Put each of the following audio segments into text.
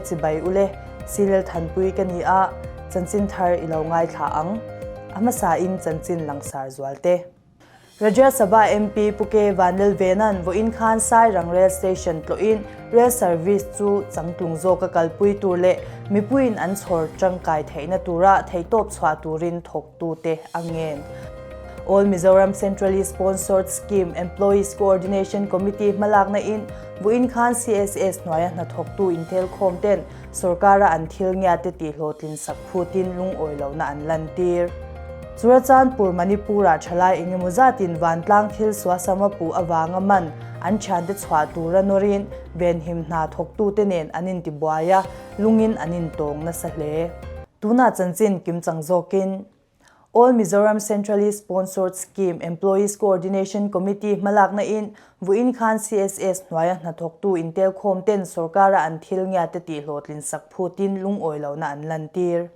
chibai ule, Silel Thanpui ka ni a, chanchin thar i lo ngaithla ang. A hmasa in chanchin langsar zual te. Rajya Sabha MP Pu K Vanlalvena'n vawiin khan Sairang Rail Station tlawhin rail service chu changtlung zawka kalpui tur leh mipuiin an chhawr tangkai theihna tura theihtawp chhuah turin thawktute a ngen. All Mizoram Centrally Sponsored Scheme Employees Coordination Committee hmalakna in vawiin khan CSS hnuaia hnathawktu intelkhawm ten Sorkara an thil ngiate tihhlawhtlin sak phutin lungawi lohna an lantir. Churachandpur, Manipur-ah thalai engemaw zatin vantlang thil suasama puh avanga man an thiante chhuah tura nawrin venhim hna thawktute nen an intibuai a, lungin an intawng nasa hle. Tunah chanchin kimchang zawkin All Mizoram Centrally Sponsored Scheme Employees Coordination Committee hmalakna in vawiin khan CSS hnuaia hnathawktu intelkhawm ten sorkara an thil ngiate tihhlawhtlin sak phutin lungawi lohna an lantir.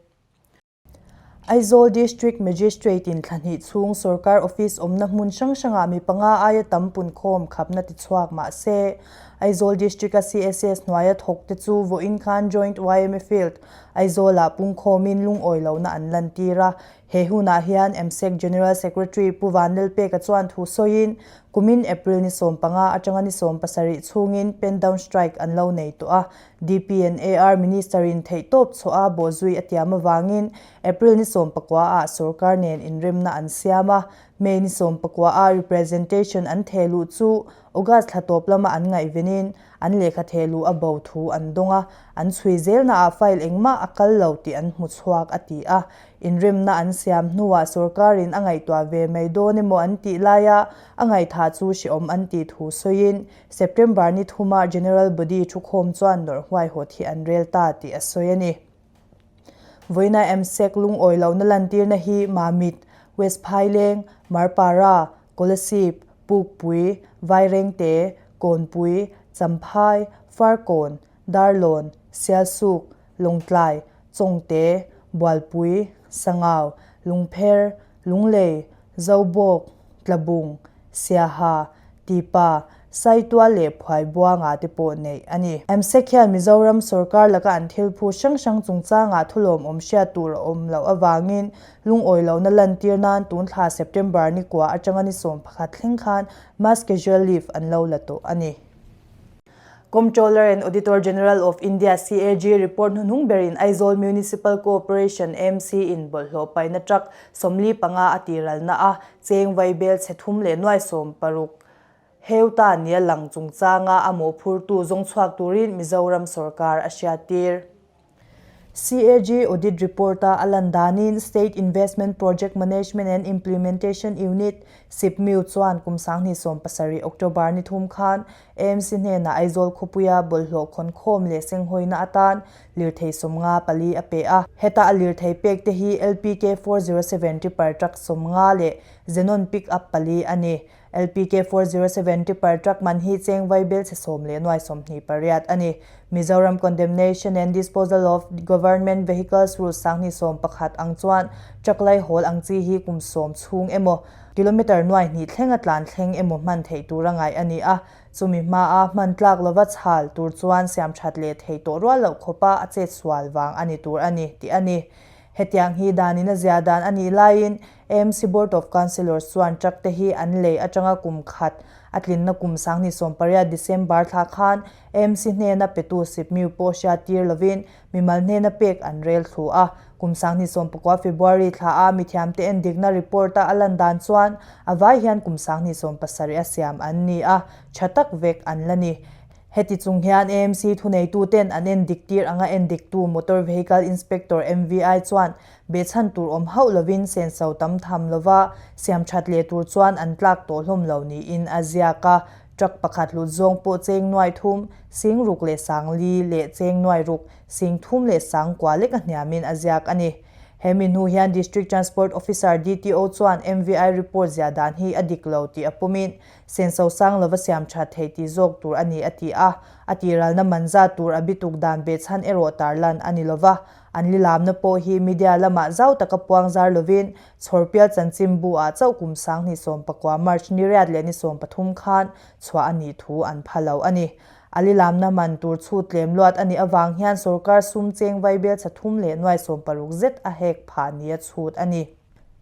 Aizawl District Magistrate in thla hnih chhung sorkar office awmna hmun hrang hrangah mi panga aia tam punkhawm khapna tichhuak mah se, Aizawl District-a CSS hnuaia thawkte chu vawiin khan Joint yma Field Aizawlah pungkhawmin lungawi lohna an lantir a, he hunah hian MSEC General Secretary Pu Vanlalpeka chuan thu sawiin, kumin April ni 15 atanga ni 17 chhungin pen down strike an lo nei tawh a, DP and AR Minister-in theihtawp chhuah a bawhzui a tiam avangin April ni 19 ah sorkar nen inremna an siam a, May ni 19 ah representation an thehluh chu August thla tawp lama an ngaihvenin An lehkha thehluh a bo thu an dawng a, an chhui zelnaah file engmah a kal lo tih an hmu chhuak, a ti a. Inremna an siam hnuah sorkarin a ngaihtuah ve mai dawn emaw an tih laia a ngaihthah chu hrehawm an tih thu sawiin September ni thuma General Body thukhawm chuan nawrh huaihawt hi an rel ta tih a sawi a ni. Vawiina MSEC lungawi lohna lantirna hi Mamit, West Phaileng, Marpara, Kolasib, Pukpui, Vairengte, Kawnpui, Champhai, Farkawn, Darlawn, Sialsuk, Lawngtlai, Chawngte, Bualpui, Sangau, Lungpher, Lunglei, Zobawk, Tlabung, Siaha, Tipa, Saitual leh Phuaibuanga te pawh neih a ni. MSEC hian Mizoram sorkar laka an thil phu hrang hrang chungchangah thulawmawm hriat tur a awm loh avangin lungawi lohna lantir nan tun thla September ni kua atanga ni 11 thleng khan Mass casual leave an lo la tawh a ni. Comptroller and Auditor General of India, CAG, report hnuhnung berin Aizawl Municipal Corporation, AMC, in bawlhhlawh paihna truck 45 a tiralna a cheng vaibel chhe thum leh nuai 60 heu ta nia lang chungchanga a mawhphurtu zawng chhuak turin Mizoram sorkar a hriattir. CAG Audit Report-a a lan danin State Investment Project Management and Implementation Unit, SIPMIU, chuan kum 2017 October ni thum khan AMC hnenah Aizawl khawpuia bawlhhlawh khawnkhawm leh senghawina atan lirthei 54 a pe a. Heta a lirthei pek te hi LPK 407 tipper truck 50 leh Xenon pick up pali a ni. LPK 407 tipper truck man hi cheng vaibel chhe sawm leh nuai 28 a ni. Mizoram Condemnation and Disposal of Government Vehicles Rules 2011 ang chuan truck laihawl ang chi hi kum 10 chhung emaw, kilometre nuai hnih thlenga tlan thleng emaw hman theih tura ngaih a ni a. Chumi hmaa hman tlak lova chhal tur chuan siam that leh thei tawh rual loh khawpa a chet sual vang a ni tur a ni tih a ni. Hetiang hi danin a zia dan a nih laiin AMC Board of Councillors chuan truck te hi an lei atanga kum khat a tlinna kum 2018 December thla khan AMC hnena petu Sipmiu pawh hriattir lovin mimal hnena pek an rel thlu a. Kum 2019 February thla a mithiamte endikna report a a lan dan chuan a vai hian kum 2017 a siam an ni a, tha tak vek an la ni. Heti chung hian AMC thuneituten an endik tir anga endiktu Motor Vehicle Inspector, MVI, chuan behchhan tur awm hauh lovin senso tam tham lova siam that leh tur chuan an tlak tawh hlawm lo niin a ziak a. Truck pakhat hlut zawng pawh cheng nuai thum, sing ruk leh sang li leh cheng nuai ruk, sing thum leh sang kua lek a hniamin a ziak a ni. He mi hnu hian District Transport Officer, DTO, chuan MVI report ziah dan hi a dik lo tih a pumin Senso sang lova siam that thei tih zawk tur a ni a ti a, a tiralna man zat tur a bituk dan behchhan erawh tarlan a ni lova, an lilamna pawh hi media lamah zau taka puang zar lovin Chhawrpial chanchinbu ah chauh kum 2019 March ni riat leh ni 13 khan chhuah a nih thu an pha lo a ni. A lilamna man tur chhut tlem luat a nih avang hian sorkar sum cheng vaibel chhe thum leh nuai 60 zet a hek phah nia chhut a ni.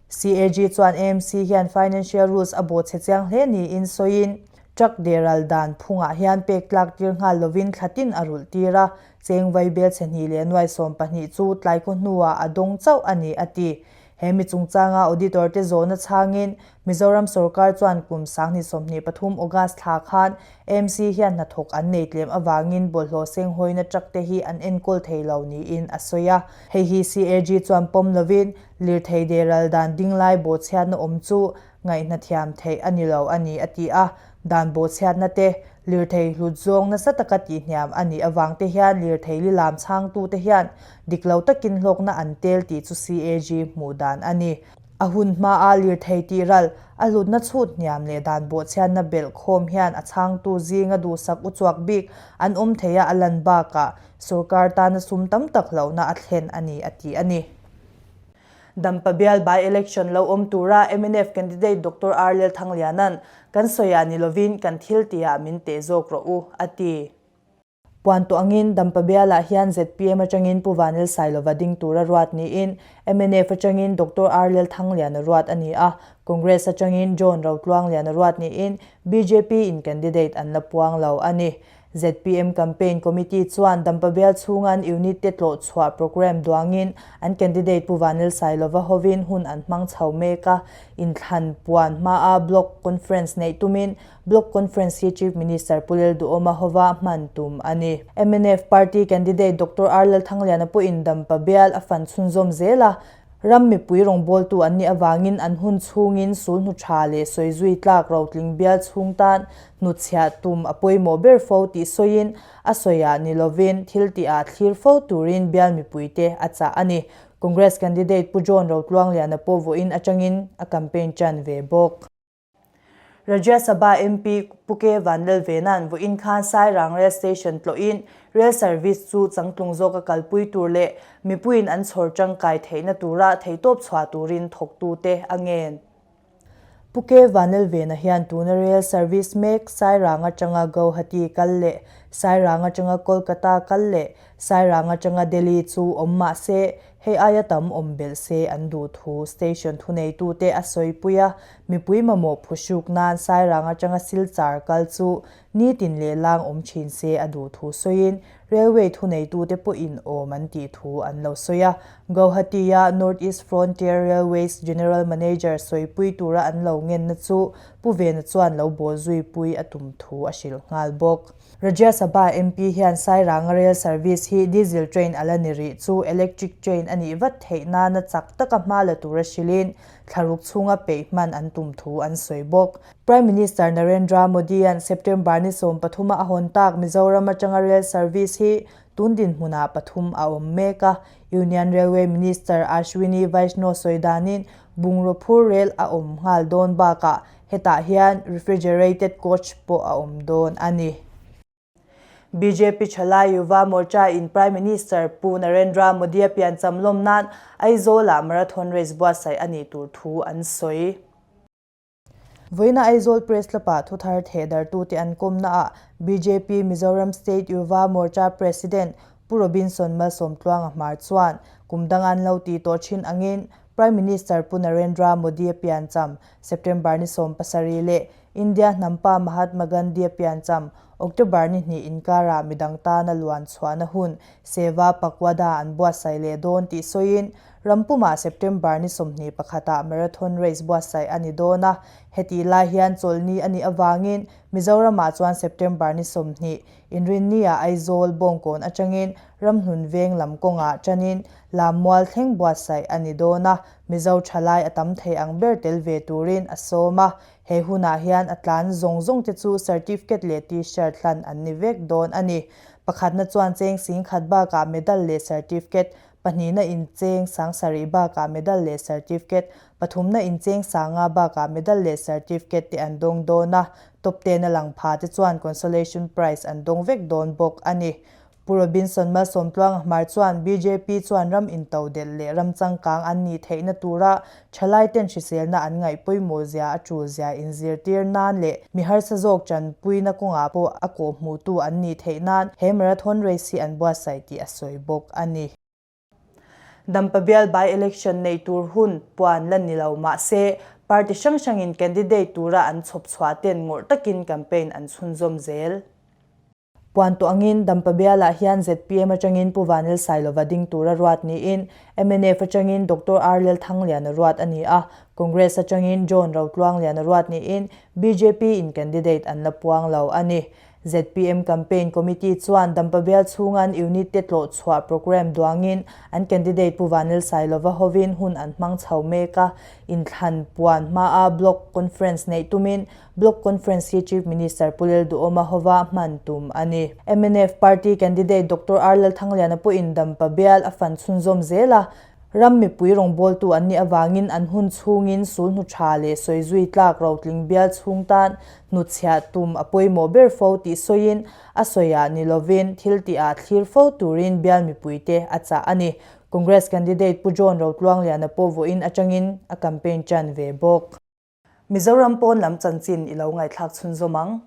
CAG chuan AMC hian financial rules a bawh chhe chiang hle niin sawiin, truck deral dan phungah hian pek tlak tir nghal lovin thla tin a rulh tir a, cheng vaibel chhe hnih leh nuai 12 chu tlai khaw hnuah a dawng chauh a ni, a ti. He mi chungchanga auditor te zawhna chhangin Mizoram sorkar chuan kum 2023 August thla khan AMC hian hnathawk an nei tlem avangin bawlhhlawh senghawina truck te hi an enkawl thei lo niin a sawi a. Hei hi CAG chuan pawm lovin lirthei deral dan dinglai bawhchhiatna awm chu ngaihnathiam theih a ni lo a ni a ti a. Dan bawhchhiatna te lirthei hlut zawng nasa taka tihhniam a nih avang te hian lirthei lilam chhangtute hian dik lo takin hlawkna an tel tih chu CAG hmuh dan a ni. A hun hmaa lirthei tih ral, a hlutna chhut hniam leh dan bawhchhiatna belh khawm hian a chhangtu zinga duhsak uchuak bik an awm thei a a lan bakah sorkar tana sum tam tak hlauhna a thlen a ni a ti a ni. Dampa bial by-election lo awm tura mnf candidate Doctor R Lelthangliana'n kan sawiah ni lovin kan thil tihah min teh zawk rawh u, a ti. Puan tawh angin Dampa bialah hian zpm atangin Pu Vanil Sailova ding tura ruat niin mnf atangin Doctor R Lelthangliana ruat a ni a, Congress atangin John Rotluangliana ruat niin bjp in candidate an la puang lo a ni. Zpm Campaign Committee chuan Dampa bial chhunga an unit te tlawh chhuah programme duangin an candidate Pu Vanil Sailova hovin hun an hmang chho mek a, inthlan puan hmaa Block Conference neih tumin Block Conference hi Chief Minister Pu Lalduhoma hova hman tum a ni. Mnf Party candidate Doctor R Lalthangliana pawhin Dampa bial a fan chhunzawm zel a, Ram mipui rawngbawltu an nih avangin an hun chhungin sulhnu tha leh sawizui tlak rotling bial chhung tan hnutchhiah tum a pawimawh ber fo tih sawiin a sawiah ni lovin thil tihah thlir fo turin bial mipuite a chah a ni. Congress candidate Pu John Rotluangliana pawh vawiin atangin a campaign tan ve bawk. Rajya Sabha MP Pu K Vanlalvena'n vawiin khan Sairang Rail Station tlawhin rail service chu changtlung zawka kalpui tur leh mipuiin an chhawr tangkai theihna tura theihtawp chhuah turin thawktute a ngen. Pu K Vanlalvena hian tuna rail service mek Sairang atanga Guwahati kal leh Sairang atanga Kolkata kal leh Sairang atanga Delhi chu awm mah se Hei aia tam awm belh se an duh thu station thuneitute a sawipui a, mipui mamawh phuhruk nan Sairang atanga Silchar kal chu nitin leh lang awm thin se a duh thu sawiin railway thuneitute pawhin awm an tih thu an lo sawi a. Guwahati-a North East Frontier Railways General Manager sawipui tura an lo ngenna chu Pu Vena chuan lo bawlzuipui a tum thu a hrilh nghal bawk. Rajya Sabha MP hian Sairanga Rail Service hi diesel train a la ni rih chu electric train a nih vat theih nana chak taka hma la tura hrilhin thlaruk chhunga peih hman an tum thu an sawi bawk. Prime Minister Narendra Modi-a'n September ni 13 a hawn tak Mizoram atanga rail service hi tun dinhmunah pathum a awm mek a. Union Railway Minister Ashwini Vaishnaw sawi danin bungraw phur rel a awm nghal dawn bakah Hetah hian refrigerated coach pawh a awm dawn a ni. Bjp Thalai Yuva Morcha in Prime Minister Pu Narendra Modi-a piancham lawm nan Aizawl-ah marathon race buatsaih a nih tur thu an sawi. Vawiina Aizawl Press Club-ah thuthar thehdartute an kawmnaah bjp Mizoram State Yuva Morcha President Pu Robinson Malsawmtluanga Hmar chuan kum dang an lo tih tawh thin angin Prime Minister Pu Narendra Modi-a piancham September ni 17 leh India hnampa Mahatma Gandhi-a piancham October ni hnih inkarah midang tana luan chhuahna hun Seva Pakwada an buatsaih leh dawn tih sawiin ram pumah September ni 21 ah marathon race buatsaih a ni dawn a, hetih lai hian chawlhni a nih avangin Mizoramah chuan September ni 20 Inrinni-ah Aizawl Bawngkawn atangin Ramhlun Veng lam kawngah tanin Lammual thleng buatsaih a ni dawn a, Mizo thalai a tam thei ang ber tel ve turin a sawm a, he hunah hian a tlan zawng zawng te chu certificate leh T-shirt hlan an ni vek dawn a ni. Pakhatna chuan cheng 10,000 bakah medal leh certificate, pahnihna in cheng 7,000 bakah medal leh certificate, pathumna in cheng 5,000 bakah medal leh certificate te an dawng dawn a, top ten a lang pha te chuan consolation prize an dawng vek dawn bawk a ni. Pu Robinson Malsawmtluanga Hmar chuan bjp chuan ram intodelh leh ram changkang an nih theihna tura thalaiten hriselna an ngaih pawimawh zia a tul zia inzirtir nan leh mi harsa zawk tanpuina kawngah pawh a kawhhmuhtu an nih theih nan he marathon race hi an buatsaih tih a sawi bawk a ni. Dampa bial by-election neih tur hun puan la ni lo mah se, party hrang hrangin candidate tura an chhawp chhuah ten ngawrh takin campaign an chhunzawm zel. Puan tawh angin Dampa bialah hian zpm atangin Pu Vanil Sailova ding tura ruat niin mnf atangin Doctor R Lelthangliana ruat a ni a, Congress atangin John Rotluangliana ruat niin bjp in candidate an la puang lo a ni. Zpm Campaign Committee chuan Dampa bial chhunga an unit te tlawh chhuah programme duangin an candidate Pu Vanil Sailova hovin hun an hmang chho mek a, inthlan puan hmaa Block Conference neih tumin Block Conference hi Chief Minister Pu Lalduhoma hova hman tum a ni. Mnf Party candidate Doctor R Lalthangliana pawhin Dampa bial a fan chhunzawm zel a, ram mipui rawngbawltu an nih avangin an hun chhungin sulhnu tha leh sawi zui tlak rotling bial chhung tan hnutchhiah tum a pawimawh ber fo tih sawiin a sawiah ni lovin thil tihah thlir fo turin bial mipuite a chah a ni. Congress candidate Pu John Rotluangliana pawh vawiin atangin a campaign tan ve bawk. Mizoram pawn lam chanchin i lo ngaihthlak chhunzawm ang.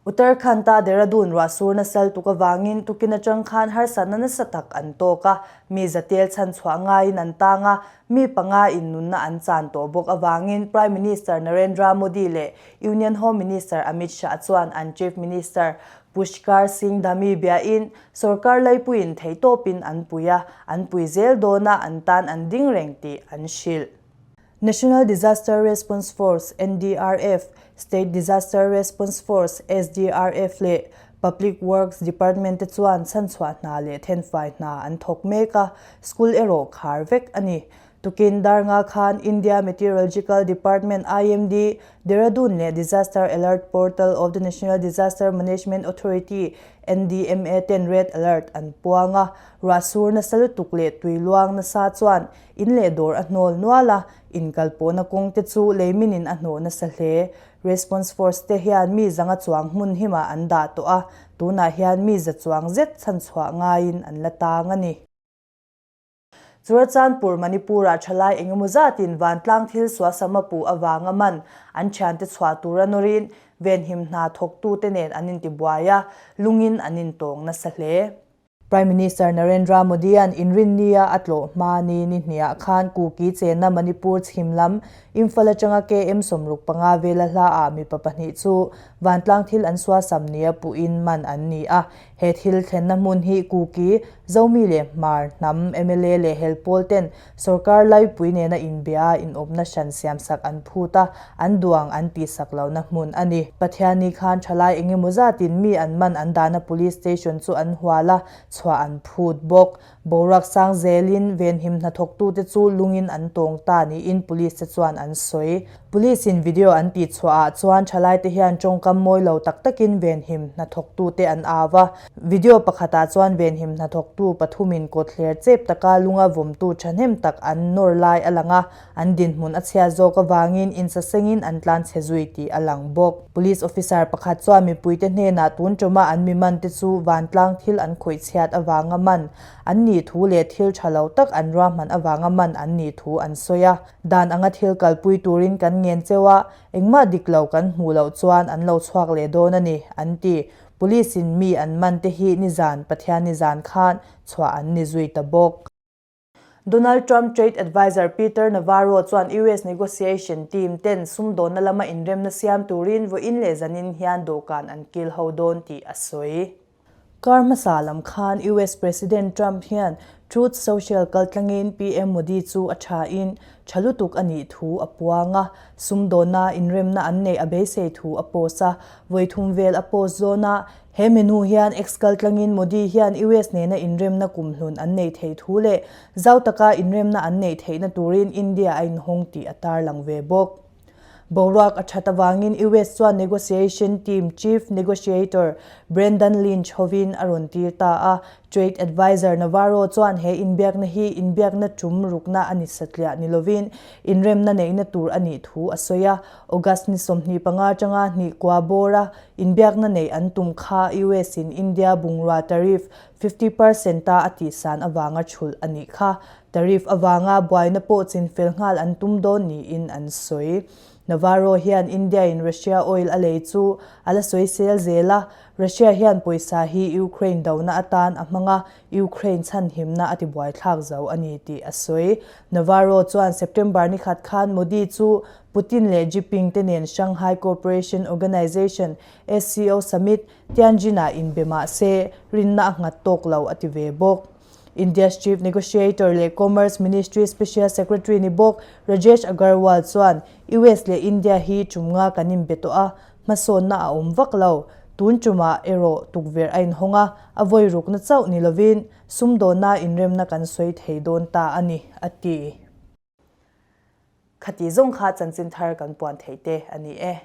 Uttarakhand-a Dehradun ruah sur nasal tuk avangin tukin atang khan harsatna nasa tak an tawk a, mi zatel chhan chhuah ngaiin an tang a, mi panga in nunna an chan tawh bawk avangin Prime Minister Narendra Modi leh Union Home Minister Amit Shah chuan an Chief Minister Pushkar Singh Dhami biain sorkar laipuiin theihtawpin an pui a, an pui zel dawn a, an tan an ding reng tih an hrilh. National Disaster Response Force, NDRF, State Disaster Response Force, SDRF, leh Public Works Department te chuan chhanchhuah hna leh thenfai hna an thawk mek a, school erawh khar vek a ni. Tukin dar nga khan India Meteorological Department, IMD, Dehradun leh Disaster Alert Portal of the National Disaster Management Authority, NDMA, ten red alert an puang a, ruah sur nasa lutuk leh tui luang nasa chuan In leh dawr a hnawl nual a, inkal pawhna kawng te chu leimin in a hnawh nasa hle. Response Force te hian mi zanga chuang hmun himah an dah tawh a, tunah hian mi za chuang zet chhanchhuah ngaiin an la tang a ni. Churachandpur, Manipur-ah thalai engemaw zatin vantlang thil suasam a puh avanga man an thiante chhuah tura nawrin venhim hna thawktute nen an intibuai a, lungin an intawng nasa hle. Prime Minister Narendra Modi-a'n Inrinnia a tlawh hma ni ni hniah khan Kuki chenna Manipur chhim lam Imphal atanga KM 65 vela hlaah mipa pahnih chu vantlang thil an suasam nia puhin man an ni a. He thil thlenna hmun hi Kuki, Zomi leh Hmar hnam mla leh helpawl ten Sorkar laipui nena inbia inawpna hran siamsak an phut a, an duang an tihsak lohna hmun a ni. Pathianni khan thalai engemaw zatin mi an man an dahna Police Station chu an hual a, chhuah an phut bawk. Boruak sang zelin venhim hnathawktute chu lungin an tawng ta niin Police te chuan an sawi. Police in video an tihchhuah ah chuan thalaite hian tawngkam mawi lo tak takin venhim hnathawktute an au a. Video pakhatah chuan venhim hnathawktu pathumin kawtthler chep taka lunga vawmtu thahnem tak an nawr lai a lang a, an dinhmun a chhia zawk avangin insasengin an tlanchhe zui tih a lang bawk. Police officer pakhat chuan mipuite hnenah tun tawma an mi mante chu vantlang thil an khawih chhiat avanga man an nih thu leh thil tha lo tak an ruahman avanga man an nih thu an sawi a. Dan anga thil kalpui turin kan ngen cheu a, engmah dik lo kan hmuh loh chuan an lo chhuak leh dawn a ni, an ti. Police in mi an man te hi nizan, Pathian nizan khan chhuah an ni zui ta bawk. Donald Trump trade adviser Peter Navarro chuan US negotiation team ten sumdawnna lama inremna siam turin vawiin leh zanin hian dawhkan an kil ho dawn tih a sawi. Kar hmasa lam khan US President Trump hian Truth Social kaltlangin PM Modi chu a thain tha lutuk a nih thu a puang a, sumdawnna inremna an neih a beisei thu a post a, vawi thum vel a post zawn a. He menu hian X kaltlangin Modi hian US nena inremna kumhlun an neih theih thu leh zau taka inremna an neih theihna turin India a inhawng tih a tarlang ve bawk. Boruak a that avangin US chuan negotiation team chief negotiator Brendan Lynch hovin a rawn tir ta a. Trade adviser Navarro chuan he inbiakna hi inbiakna tum rukna a ni satliah ni lovin inremna neihna tur a nih thu a sawi a. August ni 25 atanga hnih kua bawra inbiakna neih an tum kha US in India bungrua tariff 50 percent a a tihsan avanga thulh a nih kha. Tariff avanga buaina pawh chinfel nghal an tum dawn niin an sawi. Navarro hian India in Russia oil a lei chu a la sawi sel zel a, Russia hian pawisa hi Ukraine dona atan a hmang a, Ukraine chhanhimna a tibuaithlak zo a ni tih a sawi. Navarro chuan September ni khat khan Modi chu Putin leh Jinping te nen Shanghai Cooperation Organization, SCO, summit, Tianjin-ah inbe mah se, rinna a nghat tawk lo a ti ve bawk. India's Chief Negotiator leh Commerce Ministry Special Secretary ni bawk Rajesh Agarwal chuan US leh India hi tum nga kan inbe tawh a, hmasawnna a awm vak lo. Tun tumah erawh tukverh a inhawng a, a vawi rukna chauh ni lovin sumdawnna inremna kan sawi thei dawn ta a ni, a ti. Khati zawng kha chanchin thar kan puan theih te a ni e.